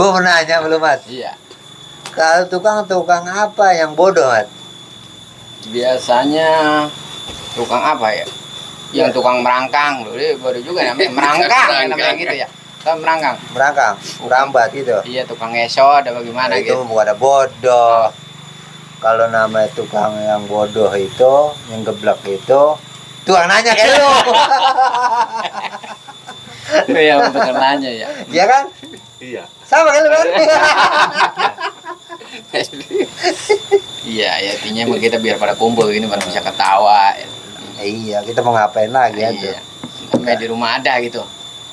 Gua pernah nanya belum, Mat? Iya. Kalau tukang apa yang bodoh, Mat? Biasanya tukang apa ya? Yang tukang merangkang, loh, dia baru juga namanya merangkang, namanya gitu ya. Tahu merangkang? Merangkang, merambat gitu. Iya, tukang ngesot ada bagaimana Itu gitu. bukan ada bodoh. Kalau namanya tukang yang bodoh itu, yang geblek itu, tukang nanya kayak lu. Iya, bener nanya ya. Iya kan? Iya. Sama kan lu kan? Iya, ya intinya emang kita biar pada kumpul gini baru bisa ketawa. Iya, kita mau ngapain lagi ya tuh? Iya. Sampai di rumah ada gitu.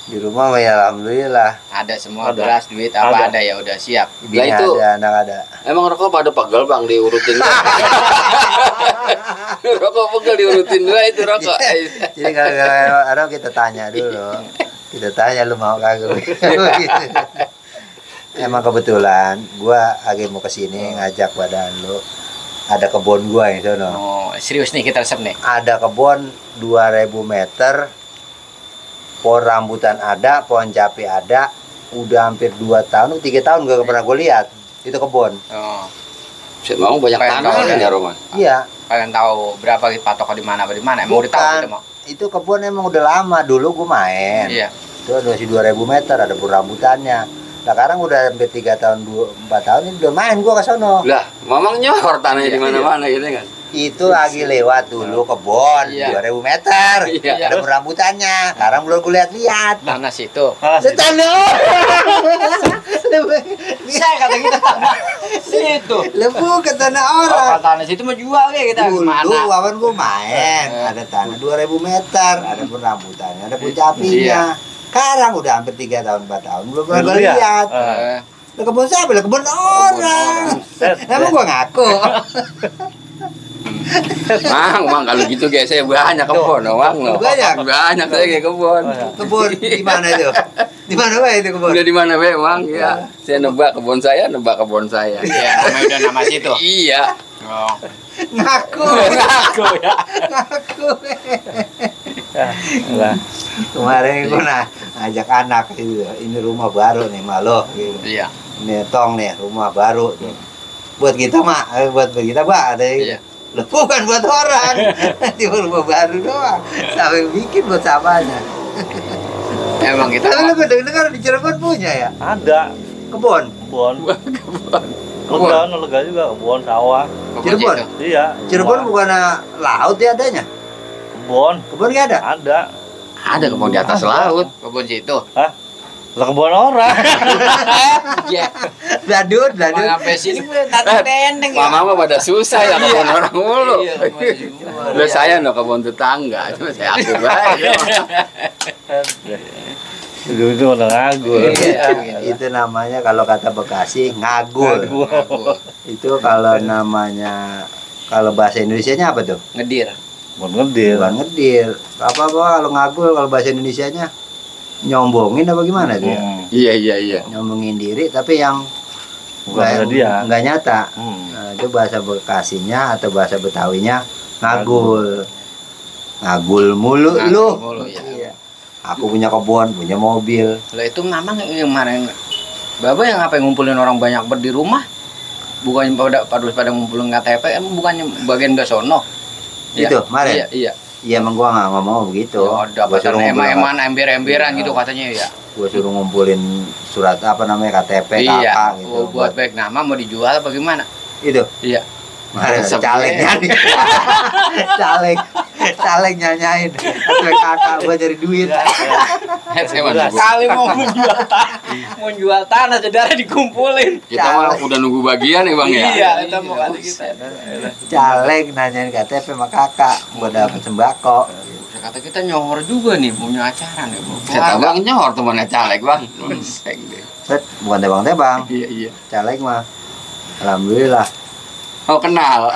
Di rumah mah ya alhamdulillah. Ada semua Ada. beras, duit apa Ada. ada ya udah siap. Bini itu- ada, anak ada. Emang rokok pada pegel bang diurutin. Rokok pegel diurutin dua itu rokok. Jadi kalau ada kita tanya dulu. Kita tanya lu mau kagak? Gitu. Emang kebetulan gua lagi mau kesini ngajak badan lu. Ada kebun gua yang sono. Oh, serius nih kita resep nih. Ada kebun 2000 meter. Pohon rambutan ada, pohon cabe ada. Udah hampir 2 tahun, 3 tahun gak pernah gue lihat. Itu kebun. Oh, Saya mau banyak Pengen tanah tahu kan ya. ya Roman. Iya. kalian tahu berapa gitu patok di mana apa di mana? Emang udah tahu Bukan. gitu mau. Itu kebun emang udah lama. Dulu gue main. Iya. Itu masih 2000 meter, ada pohon rambutannya. Nah, sekarang udah hampir 3 tahun, 4 tahun ini udah main gua ke sono. Lah, mamang nyor tanahnya di mana-mana gitu kan. Itu lagi lewat dulu kebon Iya. 2000 meter. Iya. Ada pohon rambutannya. Sekarang belum gue lihat-lihat. Tanah situ. Setanda. Saya kata kita tanah situ. Lebu ke tanah Oh, orang. tanah situ mau jual ya kita Dulu gimana? kawan gue main, ada tanah 2000 meter, ada pohon rambutannya, ada pohon capinya. Sekarang udah hampir 3 tahun, 4 tahun belum pernah Belum gue lihat. lihat. Eh, Lah kebun siapa? Lah kebun orang. Emang gua ngaku. Mang, kalau gitu kayak saya banyak kebun, Mang. Banyak? Banyak saya kayak kebun. Kebun di mana itu? Di mana wae itu kebun? Udah di mana be, Mang? Ya, saya nebak kebun saya. Iya, namanya udah nama situ. Iya. Oh. Ngaku. Aku ya. Ngaku. Lah. Kemarin gua ajak anak gitu. Ini rumah baru nih malo gitu. Iya. Ini tong nih rumah baru tuh. Buat kita mak, buat kita Pak, ada Iya. Loh, bukan buat orang. Di rumah baru doang. Sampai bikin buat samanya. Emang kita Tapi lu dengar di Cirebon punya ya? Ada Kebun. kebun. Lega, lega juga kebun sawah. Cirebon? Iya. Cirebon semua. bukan laut ya adanya? Kebun. Kebun nggak ada? Ada. Ada kebun di atas laut. kebun situ. Hah? Lah kebun orang. Iya. Dadut, Mau dadut. sampai sini gue tatang tendeng ya. Mama mah pada susah ya kebun orang mulu. Iya, kebun Lah saya no kebun tetangga, cuma saya aku baik. Itu udah ngagul. Iya. Itu namanya kalau kata Bekasi ngagul. Itu kalau namanya kalau bahasa Indonesianya apa tuh? Ngedir. Kebun ngedil. Bukan ngedir. Apa kalau ngagul kalau bahasa Indonesianya nyombongin apa gimana tuh ya? Iya. Nyombongin diri tapi yang Bukan ada dia. nggak nyata. Hmm. Nah, itu bahasa Bekasinya atau bahasa Betawinya ngagul. Ngagul mulu Ngagul lu. mulu, ya. Iya. Aku punya kebun, punya mobil. Lah itu mamang yang kemarin Baba yang ngapain ngumpulin orang banyak di rumah? Bukannya pada ngumpulin KTP, emang bukannya bagian ke sono? Itu, kemarin? Iya, iya. Iya emang gua nggak ngomong begitu. Ya, ada Gua suruh ngumpulin- eman-eman, ember-emberan Iya. gitu katanya ya. Gua suruh ngumpulin surat apa namanya KTP, Iya, kakak gitu. buat baik nama mau dijual apa gimana? Itu. Iya. Kemarin ada Masa caleg iya. nyanyi. caleg nyanyain. Sampai kakak gua cari duit. Saya mah nunggu. Kali mau menjual tanah, mau jual tanah saudara dikumpulin. Kita mah udah nunggu bagian ya Bang ya. Iya, kita mau kali kita. Caleg nanyain KTP sama kakak buat dapet sembako. Kata kita nyohor juga nih punya acara nih. Saya tahu Bang nyor temannya caleg Bang. Sek deh. Set, bukan tebang-tebang. Iya. Caleg mah. Alhamdulillah. Oh kenal.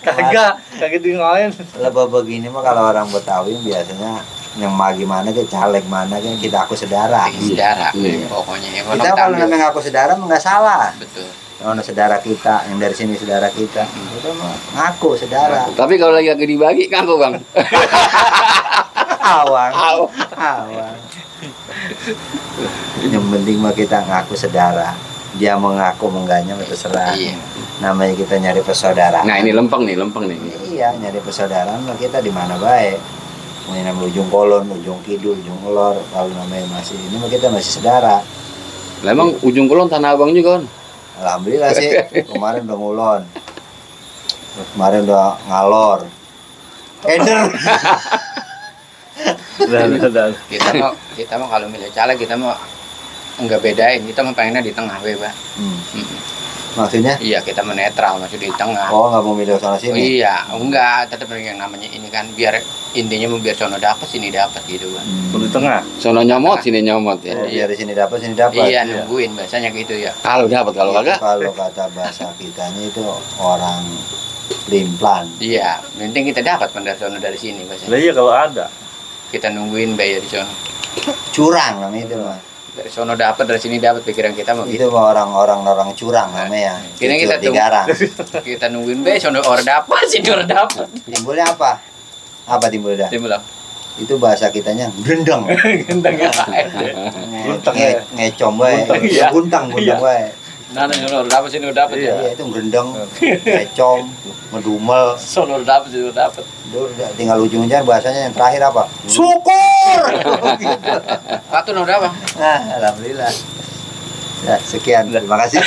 Kagak di ngoin. Lebih begini mah kalau orang Betawi biasanya yang magi mana ke caleg mana kan kita aku saudara. Saudara, Iya. pokoknya yang Kita kalau namanya ngaku saudara mah nggak salah. betul. Kalau saudara kita yang dari sini saudara kita, kita mah ngaku saudara. Tapi kalau lagi dibagi ngaku Bang. Awang. Awang. Awang. Yang penting mah kita ngaku saudara. Dia mengaku mengganya terserah. Iya. Namanya kita nyari persaudaraan. Nah ini lempeng nih. Iya, nyari persaudaraan mah kita di mana baik. Mau namanya ujung kolon, ujung kidul, ujung lor, kalau namanya masih ini mah kita masih saudara. Lah emang ujung kulon Tanah Abang juga kan? Alhamdulillah sih, kemarin udah ngulon. Kemarin udah ngalor. Eder. Dan. Kita mah kalau milih caleg kita mah enggak bedain, kita mah pengennya di tengah bebas. Maksudnya? Iya, kita mau netral, maksud di tengah. Oh, nggak mau milih sana sini? Iya, enggak, tetap yang namanya ini kan biar intinya biar sono dapat sini dapat gitu kan. Di tengah. Sono nyomot, sini nyomot ya. Oh, biar di sini dapat, sini dapat. Iya, nungguin bahasanya gitu ya. Kalau dapat, kalau Itu kagak. kalau kata bahasa kitanya itu orang limplan. Iya, penting kita dapat dari sono dari sini Lah bahasanya. iya kalau ada. Kita nungguin bayar di sono. Curang namanya itu mah. Dari sono dapat, dari sini dapat, pikiran kita mau gitu. Itu mah orang curang namanya. Kini kita Cucur digarang. Kita nungguin sono orang dapat, sini orang dapat. Timbulnya apa? Apa timbulnya? Timbul lah. Itu bahasa kitanya gendeng. Gendeng ya. Ngecom wae. Iya. Guntang wae. Nah, sono orang dapat, sini orang dapat ya. Iya, itu gendeng, ngecom, ngedumel. Sono orang dapat, sini orang dapat. Udah tinggal ujungnya bahasanya yang terakhir apa? Syukur. Satu orang dapat. Nah, alhamdulillah. Ya, sekian. Terima kasih.